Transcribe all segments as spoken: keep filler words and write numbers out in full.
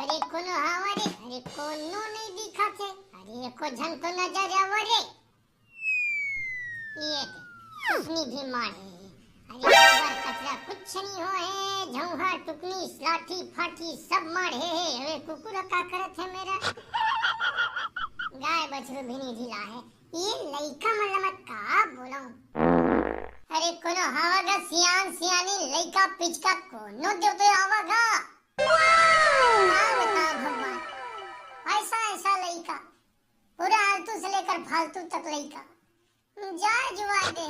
अरे कोनो हवा रे, अरे कोनो नहीं दिखत हे। अरे एको झन तो नजर आवा रे। ये दे, उसनी भी मारे हे। अरे गोबर कचरा कुछ नहीं हो हे, झौहा टुकनी लाठी फाठी सब मारे हे। अरे कुकुर का करत हे मेरा? गाय बछरू भी नहीं ढिला हे। ये लइका मन ला मैं का बोलूं? अरे कोनो हवा गा सियान सियानी लइका पिचका कोनो देवते आवा गा। का बताओ भगवान, ऐसा ऐसा लइका, पूरा आलतू से लेकर फालतू तक लइका। जा जुआ दे।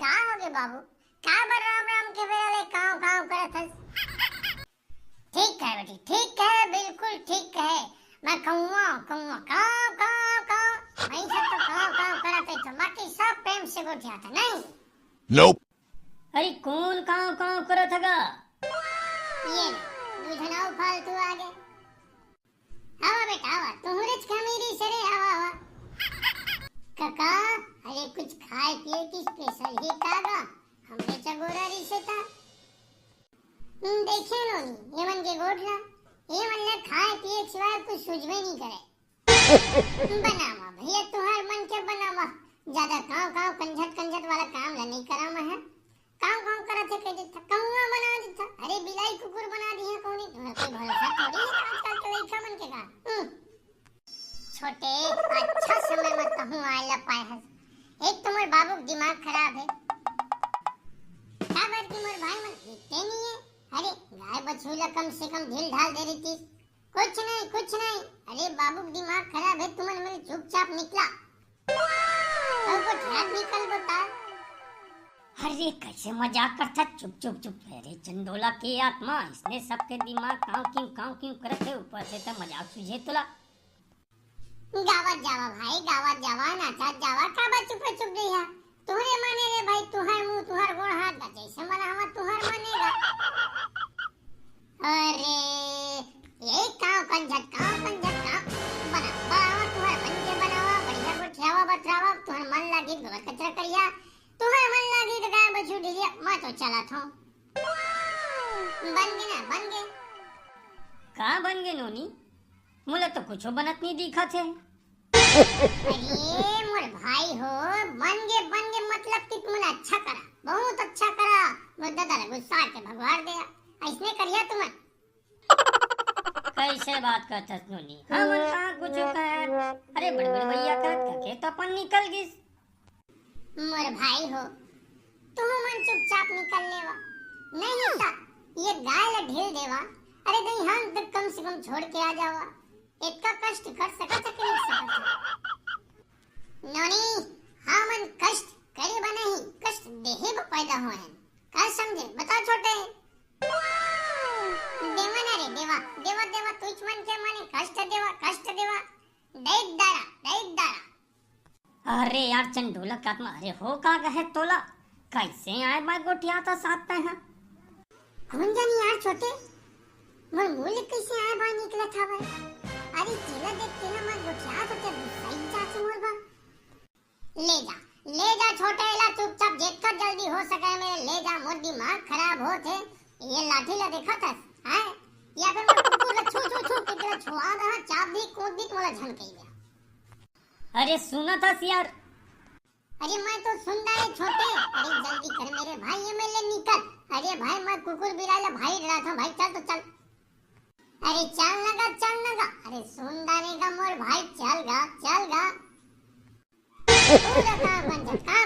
का हो गे बाबू, का बर राम राम के बेरा ले काव काव करत हस? ठीक है बेटी, ठीक है, बिल्कुल ठीक है। मैं कौवा, कौवा, काव काव काव। मैं सब तो काव काव करत है तो बाकी सब प्रेम से गोठियात है नहीं। Nope. अरे कोन काव काव करत हगा? ये ले, दू झन अउ फालतू आ गे। आवा बेटा आवा, तुहरेच कमीरी सरे आवा आवा। काका, अरे कुछ खाए पिए की स्पेशल ही का गा? हमरे चगोरा रिसे था। हम्म, देखे नोनी, ये मन के गोठ ला, ये मन ला खाए पिए के सिवाय कुछ सूझबे नहीं करे। बनावा भैया, तुहार मन के बनावा, ज्यादा काव काव कंझट कंझट वाला काम ला नहीं करा मैं है। काव काव करत हे कह देता, कौवा बना देता, अरे बिलाई कुकुर बना दिया कौनी, तुम्हें कोई भरोसा थोड़ी है आजकल के लइका मन के का। हम्म। छोटे, अच्छा समय में कहूँ आए ला पाए हस। एक तो मोर बाबू के दिमाग खराब है, काबर कि मोर भाई मन देखते नहीं है। अरे गाय बछरू ला कम से कम ढील ढाल दे रही थी। कुछ नहीं, कुछ नहीं। अरे बाबू के दिमाग खराब है, तुमन मेरे चुपचाप निकला। अब वो ध्यान निकल बता। अरे कैसे मजाक करता, चुप चुप चुप। अरे चंडोला के आत्मा, इसने सबके दिमाग काव क्यों काव क्यों करत है, ऊपर से तो मजाक सूझे तोला। गावत जावा भाई, गावत जावा, नाचत जावा, काबर चुप चुप रहिया। तुहरे माने रे भाई, तुहर मुंह, तुहर गोड़ हाथ बा, जैसे मन हवा तुहर मानेगा। अरे ये काव कंझट, काव कंझट, काव बना, बनावा, तुहर मन के बनावा, बढ़िया गोठियावा बतरावा, तुहर मन लागी गोबर कचरा करिया, तुहर मन लागी तो गाय बछरू ढिलिया, मैं तो चलत हूँ। बन गे ना, बन गे। का बन गे नोनी? मोला तो कुछो बनत नहीं दिखत है। अरे मोर भाई हो, बन गे, बन गे, मतलब कि तुमने अच्छा करा, बहुत अच्छा करा। मोर दादा ला गुस्सा के भगवार दे, ऐसने करिया तुमन। कैसे बात करत हस नोनी? हमन कहाँ कुछो कहे? अरे बड़े बड़े भैया करत करके तो अपन निकल गिस। मोर भाई हो, तुमन चुपचाप निकल लेवा, नहीं तो ये गाय ला ढील देवा। अरे नहीं हम तो कम से कम छोड़ के आ जावा। इतना कष्ट कर सकत है कि नहीं सकत है? नोनी, हमन कष्ट करे बा नहीं, कष्ट देहे बर पैदा होए हैं। का समझे? बता छोटे। देवा ना रे देवा, देवा देवा, तुझ मन के माने कष्ट देवा, कष्ट देवा। दैत दारा, दैत दारा। अरे यार चंडोला के आत्मा, अरे हो का गहे तोला? कैसे आए मैं गोठियात हस साथ पे है? कौन जानी यार छोटे, मोर मुंह ले कैसे आए बा निकलत हवय। अरे जेला देख के ना मैं गोठियात होते गुस्साई जात मोर बा। ले जा, ले जा छोटे, एला चुपचाप जेतका जल्दी हो सके मेरे ले जा, मोर दिमाग खराब होत हे। ये लाठी ला देखत हस, हैं? या फिर मैं कुकुर ला छू छू छू के तेला छुआ दहा, चाप दी, कूद दी, मोला झन कही दे। अरे सुनत हस यार। अरे मैं तो सुन रहा है छोटे, अरे जल्दी कर मेरे भाई, ये मेरे निकल। अरे भाई मैं कुकुर बिलाई ला भाई डरा था भाई, चल तो चल। अरे चल ना गा, चल ना गा। अरे सुन डाले गा मोर भाई, चल गा, चल गा। पूरा काम बन जा, काम